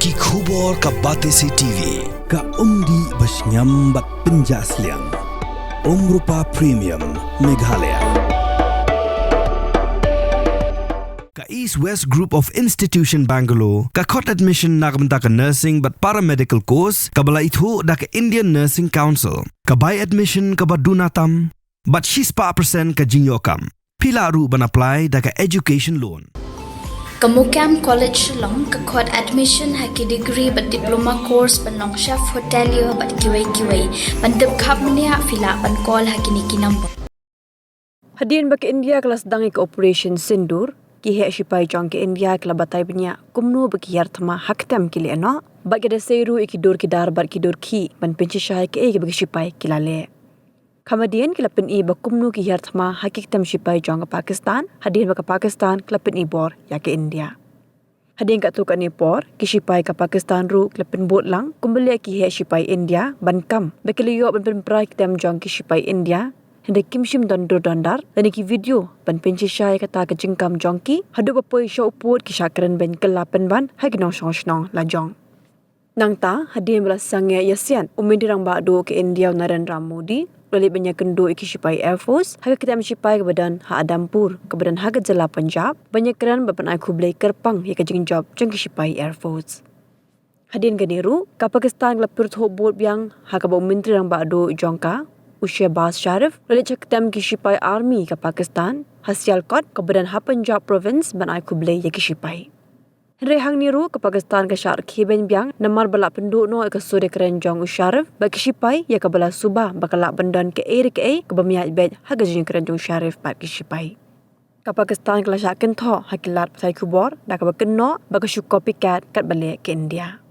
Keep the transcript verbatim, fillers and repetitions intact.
Ki khubor ka Batesi T V, ka umdih ba shngiam bad pynjah sliang. Umrupa Premium, Meghalaya. Ka East West Group of Institution Bangalore, ka khot admission na ka bynta ka nursing bad paramedical course, kaba la ithuh da ka Indian Nursing Council, ka bai admission kaba duna tam, bad shispah percent ka jingïoh kam. Phi lah ruh ban apply da ka education loan. Ka MOKAM College Shillong ka khot admission ha ki degree bad diploma course ban long chef hotelier bad kiwei kiwei. Ban tip khapmniah phi lah ban call ha kine ki number. Hadien ba ka India ka la sdang ïa ka Operation Sindoor, ki heh shipai jong ka India ki la batai bniah kumno ba ki hiar thma ha ktem ki leh noh, bad ki da sei ruh ïa ki dur ki dar bad ki dur khih ban pynshisha ïa kaei kaba ki shipai ki la leh. Kham hadien ki la pyni ba kumno ki hiar thma ha ki ktem shipai jong ka Pakistan, hadien ba ka Pakistan ka la pyni bor ïa ka India. Hadien katto katne por, ki shipai ka Pakistan ruh ki la pynbud lang kumba leh ki heh shipai India ban kam ba ki la ïoh ban pynpra ki ktem jong ki shipai India, hynrei kim shym don dur don dar lane ki video ban pynshisha ïa kata ka jingkam jong ki, haduh ba poi sha u pud ki shah kren ban kylla pynban ha ki nongshong shnong lajong. Nangta, hadien ba la sangeh ïasiat u Myntri Rangbah Duh ka India u Narendra Modi u la leit ban ïakynduh ïa ki shipai Air Force ha ka ktem shipai kaba don ha Adampur, kaba don ha ka jylla Punjab, ban ïakren bad ban ai khublei kyrpang ïa ka jingjop jong ki shipai Air Force. Hadien kane ruh, ka Pakistan ka la pyrthuh bud biang ha kaba u Myntri Rangbah Duh jong ka, u Shehbaz Sharif, u la leit sha ktem ki shipai army ka Pakistan ha Sialkot, kaba don ha Punjab Province, ban ai khublei ïa ki shipai. Hynrei hangne ruh ka Pakistan ka shah rkhie beiñ biang namar ba la pynduh noh ïa ka sur ïakren jong u Sharif bad ki shipai, ïa kaba la suba ba ka lah ban don kaei re kaei kaba bym ïaid beit ha ka jingïakren jong u Sharif bad ki shipai. Ka Pakistan ka la shah kynthoh ha ki lad pathai khubor da kaba kynnoh ba ka shu copycat katba leh ka India.